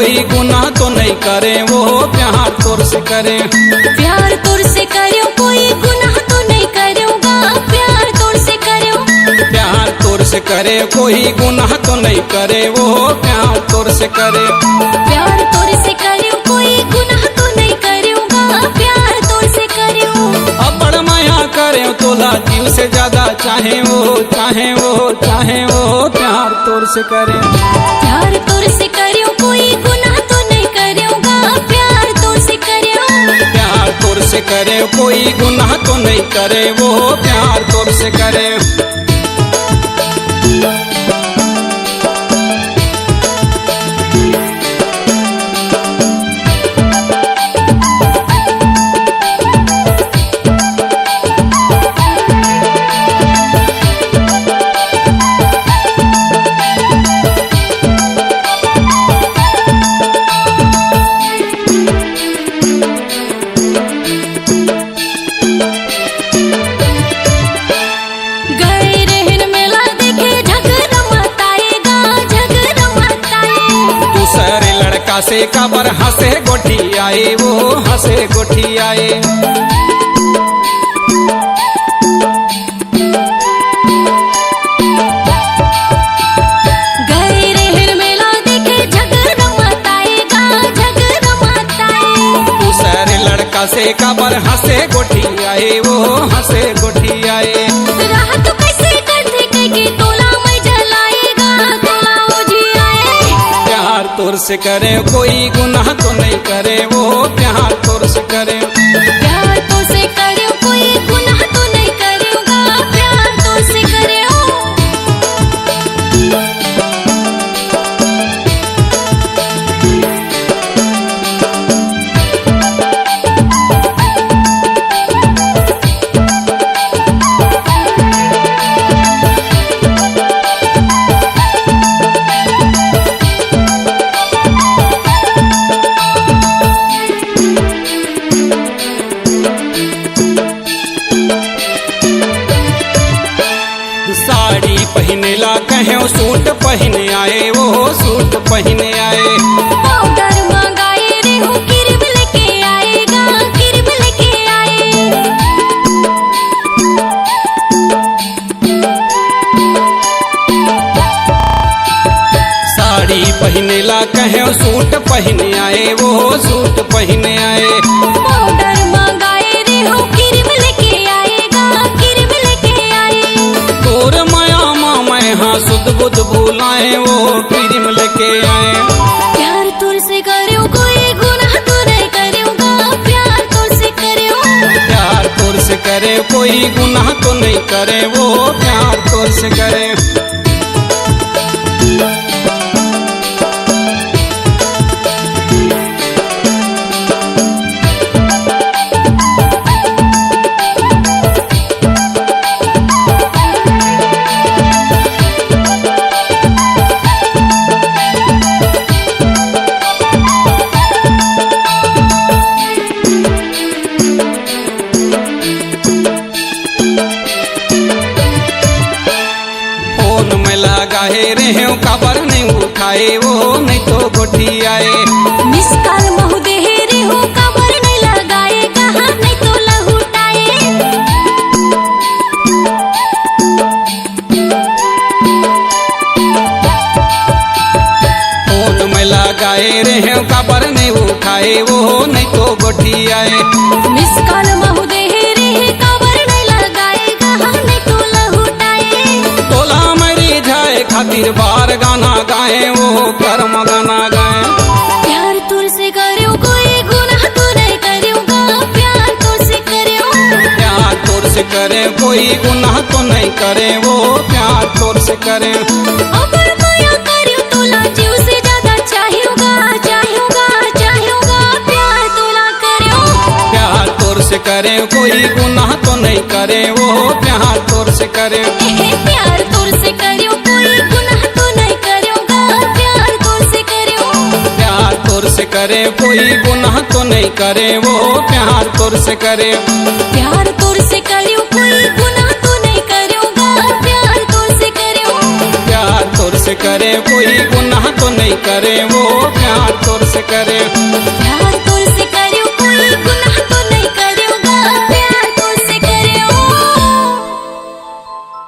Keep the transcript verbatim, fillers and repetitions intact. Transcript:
कोई गुनाह तो नहीं करे वो प्यार तोर से करे। प्यार तोर से करेंव, कोई गुनाह तो नहीं करेंव गा, प्यार तोर से करेंव। प्यार तोर से करे, कोई गुनाह तो नहीं करे वो प्यार तोर से करे। प्यार तोर से करेंव, कोई गुनाह तो नहीं करेंव गा, प्यार तोर से करेंव। अब्बड़ मया करेंव तोला, जीव से ज्यादा चाहेंव, चाहेंव, चाहेंव, प्यार तोर से करे। प्यार तोर से करेंव, कोई गुनाह तो नहीं करेंव गा, प्यार तोर से करेंव। प्यार तोर से करे, कोई गुनाह तो नहीं करे वो प्यार तोर से करे। गए रहेन मेला देखे, झगरा मत आए गा, झगरा मत आए। दूसरे लड़का से काबर हंसे गोठियाए, वो हंसे गोठियाए। गए रहेन मेला देखे, झगरा मत आए गा, झगरा मत आए। दूसरे लड़का से काबर हंसे गोठियाए, वो हंसे गोठियाए। राह तो कैसे करथे कहिके तोला मैं जलाए गा, तोला ओझियाए। प्यार तोर से करे, कोई गुनाह तो नहीं करे वो प्यार तोर से करे। प्यार तोर से करे, कोई गुनाह तो नहीं करे गा, प्यार तोर से करे। साड़ी पहिने ला कहेंव, सूट पहिने आए, वो सूट पहिने आए। पाउडर मंगाए रेहेंव, क्रीम लेके आए गा, क्रीम लेके आए। साड़ी पहिने ला कहेंव, सूट पहिने आए, वो सूट पहिने आए। पाउडर मंगाए रेहेंव, क्रीम लेके आए गा, क्रीम लेके आए। तोर मया मा मैं हा सुध बुध भुलाए, वो क्रीम लेके आए। प्यार तोर से करेंव, कोई गुनाह तो नहीं करेंव गा, प्यार तोर से करेंव। प्यार तोर से करे, कोई गुनाह तो नहीं करे, वो प्यार तोर से करे। फोन में लगाए रेहेंव, काबर नहीं उठाए, वो नहीं तो गोठियाए। मिस कॉल महू देहे रेहेंव, काबर नहीं लगाए, कहा नहीं तो लहुटाए। फोन में लगाए रेहेंव, काबर नहीं उठाए, वो नहीं तो गोठियाए। मिस कॉल महू देहे रेहेंव, काबर नहीं लगाए, कहा नहीं तो लहुटाए। तोला मैं रिझाए खातिर बार गाना गाए, वो करम गाना गाए। प्यार तोर से करेंव, कोई गुनाह तो नहीं करेंव गा, प्यार तोर से करेंव। प्यार तोर से करे, कोई गुनाह तो नहीं करे, वो प्यार तोर से करे। अब्बड़ मया करेंव तोला, जीव से ज्यादा चाहेंव गा, चाहेंव गा, चाहेंव गा, प्यार तोला करेंव। प्यार तोर से करे, कोई गुनाह तो नहीं करे, वो प्यार तोर से करे। एहे, प्यार तोर से करेंव, कोई गुनाह तो नहीं करेंव गा, प्यार तोर से करेंव। प्यार तोर से करे, कोई गुनाह तो नहीं करे, वो प्यार तोर से करे। प्यार तोर से करेंव, कोई गुनाह तो नहीं करेंव गा, प्यार तोर से करेंव। प्यार तोर से करे, कोई गुनाह तो नहीं करे, वो प्यार तोर से करे। प्यार तो